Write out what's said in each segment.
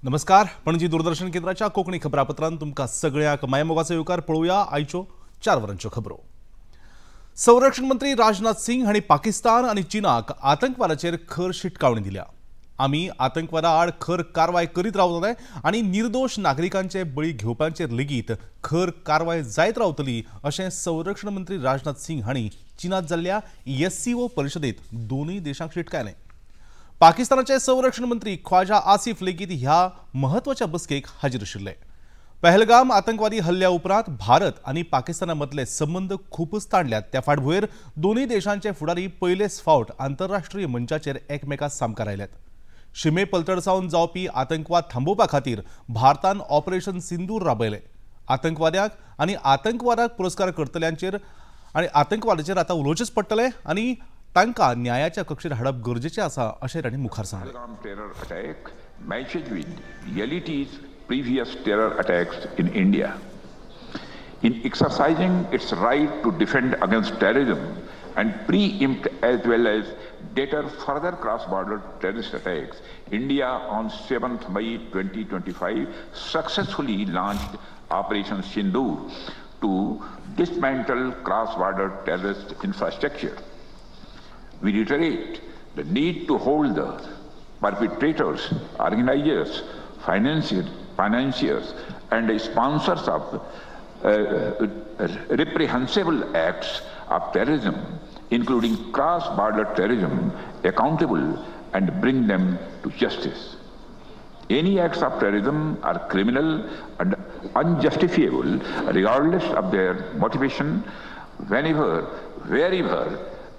नमस्कार, पणजी दूरदर्शन केंद्राच्या कोंकणी खबरापत्रांत तुमकां सगळ्यांक मायमोगाचो येवकार. पळोवया आयच्यो 4 वरांच्यो खबरो. संरक्षण मंत्री राजनाथ सिंग हांणी पाकिस्तान आनी चीनाक आतंकवादाचेर खर शिटकावणी दिल्या. आमी आतंकवादा आड खर कारवाय करीत रावतले आनी निर्दोश नागरिकांचे बळी घेवपाचेर लेगीत खर कारवाय जायत रावतली अशें संरक्षण मंत्री राजनाथ सिंग हांणी चीनांत जाल्ल्या SCO परिशदेंत दोनूय देशांक शिटकायलें. पाकिस्तानाचे संरक्षण मंत्री ख्वाजा आसिफ लेगीत ह्या म्हत्वाच्या बसकेक हाजीर आशिल्ले. पहलगाम आतंकवादी हल्ल्या उपरांत भारत आनी पाकिस्ताना मदले संबंद खूबच ताणल्यात. त्या फाटभुंयेर दोनूय देशांचे फुडारी पयलेच फावट आंतरराष्ट्रीय मंचाचेर एकमेकां सामकार आयल्यात. शिमे पलतड सावन जावपी आतंकवाद थांबोवपा खातीर भारतान ऑपरेशन सिंदूर राबयलें. आतंकवाद्यांक आनी आतंकवादाक पुरस्कार करतल्यांचेर आनी आतंकवादाचेर आतां उलोवचेंच पडटलें आनी तांकां न्यायाच्या कक्षेर हाडप गरजेचें आसा अशें तांणी मुखार सांगलें. Terror attack matches with LET's previous terror attacks in India. In exercising its right to defend against terrorism and preempt as well as deter further cross-border terrorist attacks, India on 7th May 2025 successfully launched Operation Sindoor to dismantle cross-border terrorist infrastructure. We reiterate the need to hold the perpetrators, organizers, financiers, and sponsors of reprehensible acts of terrorism, including cross-border terrorism, accountable and bring them to justice. Any acts of terrorism are criminal and unjustifiable, regardless of their motivation, whenever, wherever,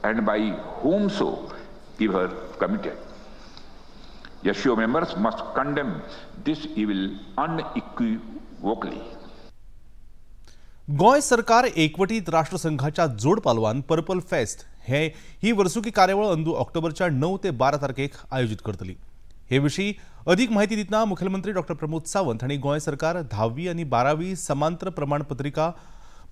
and by whomsoever committed. SCO members must condemn this evil unequivocally. Goa सरकार एकवटीत राष्ट्रसंघाच्या जोडपालवान purple fest हे ही वर्सुकी कार्यावळ अंदू ऑक्टोबरच्या 9 ते 12 तारखेक आयोजीत करतली. हे विशीं अधिक माहिती दितना मुख्यमंत्री डॉक्टर प्रमोद सावंत हांणी गोंय सरकार 10वी आनी 12वी समांतर प्रमाणपत्रिका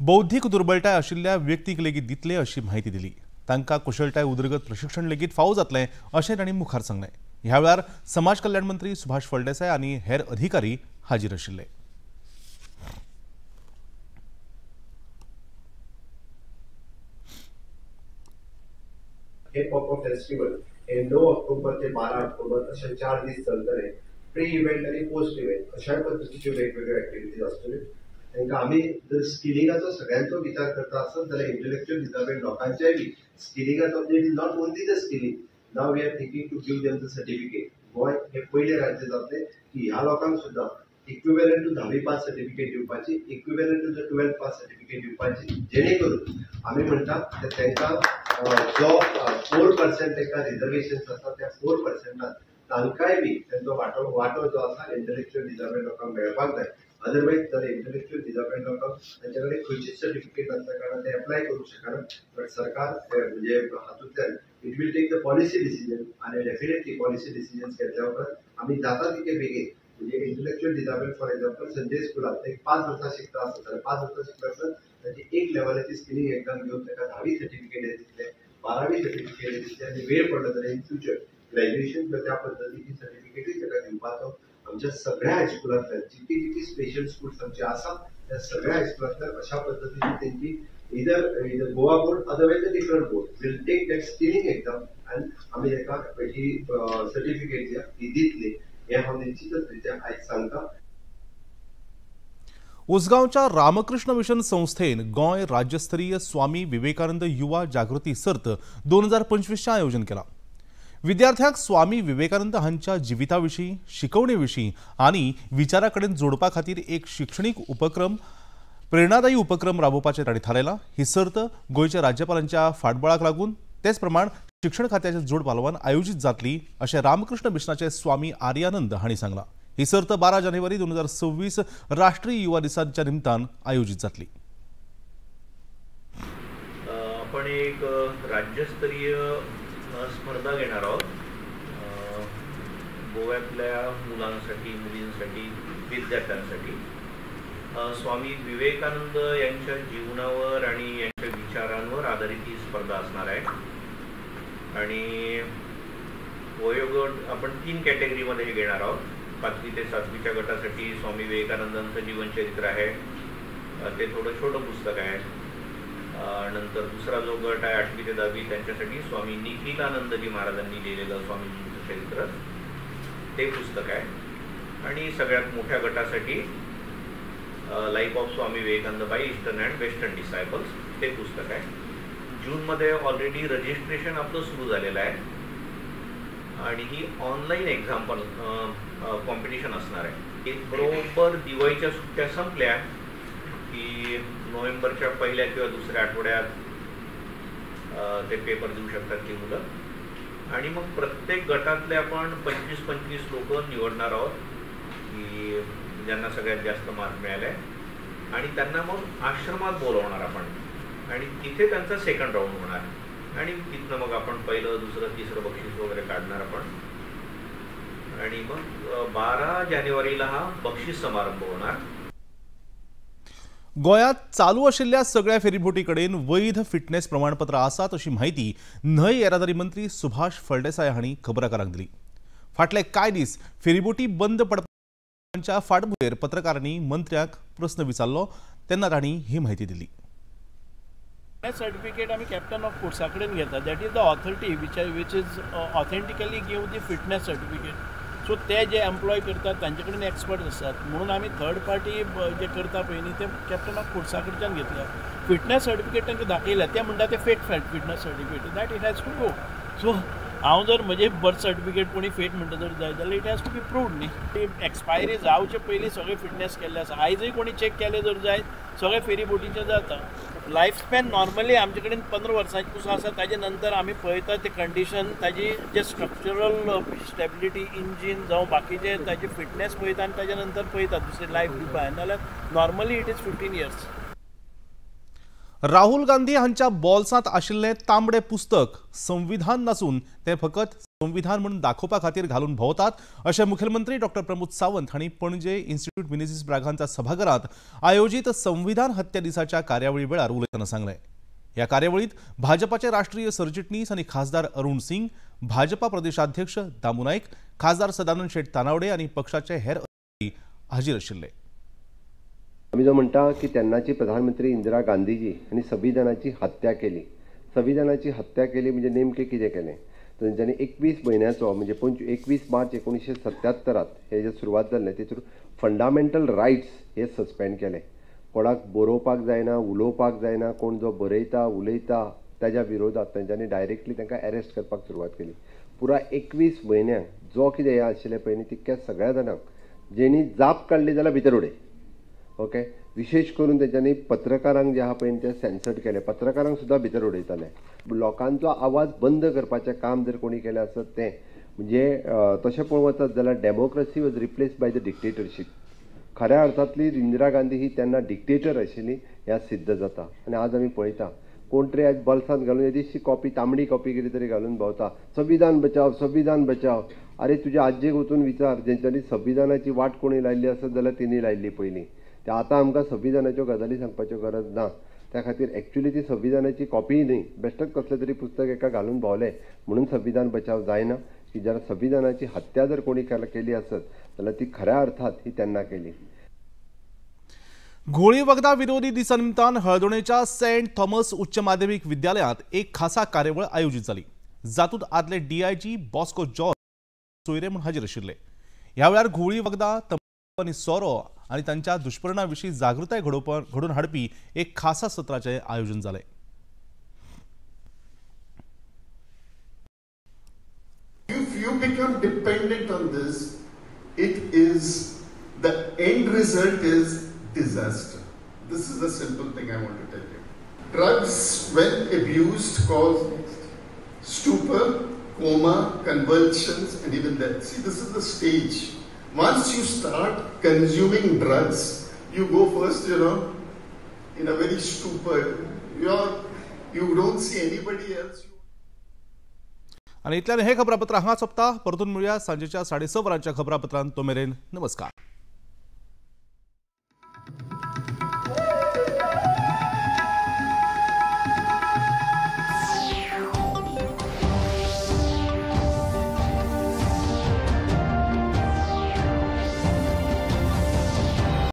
बौद्धीक दुर्बलताय आशिल्ल्या व्यक्तीक लेगीत दितले अशी माहिती दिली. तांकां कुशळटाय उदरगत प्रशिक्षण लेगीत फावो जातलें अशें तांणी मुखार सांगलें. ह्या वेळार समाज कल्याण मंत्री सुभाष फळदेसाय आनी हेर अधिकारी हाजीर आशिल्ले. हे पॉप फेस्टिवल हे 9 ऑक्टोबर ते 12 ऑक्टोबर अशे 4 दीस चलतले. प्री इव्हेंट आनी पोस्ट इव्हेंट अशाय पद्दतीच्यो वेगवेगळ्यो एक्टिविटीज आसतल्यो. तांकां आमी जर स्किलिंगाचो सगळ्यांचो विचार करता आसत जाल्यार इंटलेक्च्युअल डिसेबल्ड लोकांच्याय बी स्किलिंगाचो, it is not only the skilling, now we are thinking to give them the certificate. Goa हे पयलें राज्य जातलें की ह्या लोकांक सुद्दां इक्विवेलंट टू 10वी पास सर्टिफिकेट दिवपाची, equivalent to the 12th pass certificate दिवपाची, जेणे करून आमी म्हणटात तांकां जो 4% तांकां रिजर्वेशन्स आसा त्या 4%ान तांकांय बी तांचो वांटो जो आसा इंटलेक्च्युअल डिसेबल्ड लोकांक मेळपाक जाय. अदरवायज जाल्यार इंटलेक्च्युअल डिसेबल्ड लोकांक तांचे कडेन खंयचीच सर्टिफिकेट नासल्या कारणान ते एप्लाय करूंक शकना. बट सरकार म्हणजे हातूंतल्यान it will take the policy decision आनी डेफिनेटली पॉलिसी डिसिजन्स घेतल्या उपरांत आमी जाता तितके बेगीन म्हणजे intellectual disabled for example Sanjay स्कुलांत एक 5 वर्सां शिकता आसत जाल्यार 5 वर्सां शिकता आसत ताची एक लेवलाची स्किलिंग एक्झाम घेवन ताका 10वी सर्टिफिकेट दितले, 12वी सर्टिफिकेट दितले आनी वेळ पडलो जाल्यार इन फ्युचर ग्रॅज्युएशन किंवा त्या पद्दतीची सर्टिफिकेटूय ताका दिवपाचो. आमच्या सगळ्या हायस्कुलांतल्यान जितकी जितकी स्पेशल स्कूल्स आमची आसा त्या सगळ्या हायस्कुलांतल्यान अशा पद्दतीची तेंची either Goa board otherwise a different board will take that skilling exam आनी आमी ताका ही सर्टिफिकेट जी आसा ती दितली हें हांव निश्चितच रित्या आयज सांगता. उसगांवच्या रामकृष्ण मिशन संस्थेन गोंय राज्यस्तरीय स्वामी विवेकानंद युवा जागृती सर्त 2025चें आयोजन केलां. विद्यार्थ्यांक स्वामी विवेकानंद हांच्या जिविता विशीं, शिकवणे विशीं आनी विचारा कडेन जोडपा खातीर एक शिक्षणीक उपक्रम, प्रेरणादायी उपक्रम राबोवपाचें तांणी थारायलां. ही सर्त गोंयच्या राज्यपालांच्या फाटबळाक लागून तेच प्रमाण शिक्षण खात्याच्या जोड पालवान आयोजीत जातली अशें रामकृष्ण मिशनाचे स्वामी आर्यानंद हांणी सांगलां. ही सर्त 12 जानेवारी 2026 राष्ट्रीय युवा दिसाच्या निमतान आयोजीत जातली. आपण एक राज्यस्तरीय स्पर्धा घेणार आहोत गोव्यातल्या मुलांसाठी, मुलींसाठी, विद्यार्थ्यांसाठी. स्वामी विवेकानंद यांच्या जीवनावर आणि यांच्या विचारांवर आधारित ही स्पर्धा असणार आहे. आणि वयोगट आपण 3 कॅटेगरीमध्ये हे घेणार आहोत. 5वी ते 7वीच्या गटासाठी स्वामी विवेकानंदांचं जीवनचरित्र आहे, ते थोडं छोटं पुस्तक आहे. नंतर दुसरा जो गट आहे 8वी ते 10वी त्यांच्यासाठी स्वामी निखिलानंदजी महाराजांनी लिहिलेलं स्वामीजींचं चरित्र ते पुस्तक आहे. आणि सगळ्यात मोठ्या गटासाठी life of Swami Vivekananda by eastern and western disciples ते पुस्तक आहे. जूनमध्ये ऑलरेडी रजिस्ट्रेशन आपलं सुरू झालेलं आहे आणि ही ऑनलाईन एक्झाम पण कॉम्पिटिशन असणार आहे. बरोबर दिवाळीच्या सुट्ट्या संपल्या की नोव्हेंबरच्या पहिल्या किंवा दुसऱ्या आठवड्यात ते पेपर देऊ शकतात ती मुलं. आणि मग प्रत्येक गटातले आपण 25-25 लोक निवडणार आहोत की ज्यांना सगळ्यात जास्त मार्क मिळाले आणि त्यांना मग आश्रमात बोलवणार आपण आणि तिथे त्यांचा सेकंड राऊंड होणार आणि तिथनं मग आपण पहिलं, दुसरं, तिसरं बक्षीस वगैरे काढणार आपण. आणि मग 12 जानेवारीला हा बक्षीस समारंभ होणार. गोंयांत चालू आशिल्ल्या सगळ्या फेरीबोटी कडेन वैध फिटनेस प्रमाणपत्र आसात अशी म्हायती न्हंय येरादारी मंत्री सुभाष फळदेसाय हांणी खबराकारांक दिली. फाटले कांय दीस फेरीबोटी बंद पडपाच्या फाटभुंयेर पत्रकारांनी मंत्र्याक प्रस्न विचारलो तेन्ना तांणी ही म्हायती दिली. सर्टिफिकेट आमी कॅप्टन ऑफ पोर्ट्सा कडेन घेता, that is the authority which is authentically give the fitness certificate. So ते जे एम्प्लॉय करतात तांचे कडेन एक्सपर्ट आसतात म्हणून आमी थर्ड पार्टी जे करता पळय न्ही ते कॅप्टन ऑफ पोर्ट्सा कडच्यान घेतल्या. फिटनेस सर्टिफिकेट तांकां दाखयल्या, ते म्हणटा ते fake fitness certificate, that it has to go. So हांव जर म्हजें बर्थ सर्टिफिकेट कोणी फेक म्हणटा जर जाय जाल्यार it has to be proved न्ही. एक्सपायरी जावचे पयलीं सगळें फिटनेस केल्लें आसा. आयजूय कोणी चॅक केलें जर जायत सगळे फेरी बोटीचें जाता. लायफ स्पॅन नॉर्मली आमचे कडेन 15 वर्सांची पसून आसा. ताजे नंतर आमी पळयता ते कंडिशन ताजी जे स्ट्रक्चरल स्टेबिलिटी इंजीन जावं बाकीचे ताजी फिटनेस पळयता आनी ताजे नंतर पळयता दुसरी लायफ दिवपा, नाल्यार normally it is 15 years. Rahul Gandhi हांच्या बोल्सांत आशिल्लें तांबडें पुस्तक संविधान नासून तें फकत संविधान म्हणून दाखोवपा खातीर घालून भोंवतात अशें मुखेलमंत्री डॉक्टर प्रमोद सावंत हांणी पणजे इन्स्टिट्यूट मिनेझीस ब्रागांझा सभाघरांत आयोजीत संविधान हत्या दिसाच्या कार्यावळी वेळार उलयतना सांगलें. ह्या कार्यावळींत भाजपाचे राष्ट्रीय सरचिटणीस आनी खासदार अरुण सिंग, भाजपा प्रदेशाध्यक्ष दामू नायक, खासदार सदानंद शेट तानावडे आनी पक्षाचे हेर अधिकारी हाजीर आशिल्ले. आमी जो म्हणटा की तेन्नाची प्रधानमंत्री इंदिरा गांधीजी हांणी संविधानाची हत्या केली. संविधानाची हत्या केली म्हणजे नेमकें कितें केलें, तेंच्यांनी 21 म्हयन्याचो म्हणजे 21 मार्च 1977 हे जे सुरवात जाल्लें तेतून फंडामेंटल रायट्स हे सस्पेंड केले. कोणाक बरोवपाक जायना, उलोवपाक जायना, कोण जो बरयता उलयता ताज्या विरोधात तेंच्यांनी डायरेक्टली तांकां एरेस्ट करपाक सुरवात केली. पुराय 21 म्हयन्यांक जो कितें हें आशिल्लें पळय न्ही तितक्या सगळ्या जाणांक जेणी जाप काडली जाल्यार भितर उडय. ओके, विशेष करून तेंच्यांनी पत्रकारांक जे आहा पळय ते सेन्सर्ड केले, पत्रकारांक सुद्दां भितर उडयताले. लोकांचो आवाज बंद करपाचें काम जर कोणी केलें आसत तें म्हणजे तशें पळोवंक वचत जाल्यार democracy was replaced by the dictatorship. खऱ्या अर्थांतली इंदिरा गांधी ही तेन्ना डिक्टेटर आशिल्ली हें सिद्ध जाता. आनी आज आमी पळयता कोण तरी आयज बोल्सांत घालून येदीशी कॉपी, तांबडी कॉपी कितें तरी घालून भोंवता, संविधान बचाव, संविधान बचाव. आरे तुज्या आजयेक वचून विचार, जेंच्यांनी संविधानाची वाट कोणी लायिल्ली आसत जाल्यार तिणी लायिल्ली पयलीं. ते आतां आमकां संविधानाच्यो गजाली सांगपाच्यो गरज ना. त्या खातीर एक्चुली ती संविधानाची कॉपीय न्ही, बेश्टेच कसलें तरी पुस्तक एका घालून भोंवलें म्हणून संविधान बचाव जायना. की जर संविधानाची हत्या जर कोणी केली आसत जाल्यार ती खऱ्या अर्थात ही तेन्ना केली. घोळी वखदां विरोधी दिसा निमतान हळदोणेच्या सेंट थॉमस उच्च माध्यमीक विद्यालयांत एक खासा कार्यावळ आयोजीत जाली, जातूंत आदले डीआयजी बॉस्को जॉर्ज सोयरे म्हूण हाजीर आशिल्ले. ह्या वेळार घोळी वखदां, तंबाकू आनी सोरो आनी तांच्या दुश्परिणा विशीं जागृताय घडोवन हाडपी एक खासा सत्राचें आयोजन जालें. If you become dependent on this, it is the end result is disaster. This is the simple thing I want to tell you. Drugs, when abused, cause stupor, coma, convulsions, and even death. See, this is the stage. Once you start consuming drugs, you go first, you know, in a very stupor. You don't see anybody else. आणि इतल्यान हे खबरापत्र हांगा सोंपता. परतून मेळुया सांजेच्या 6:30 वरांच्या खबरापत्रांत. तो मेरेन नमस्कार.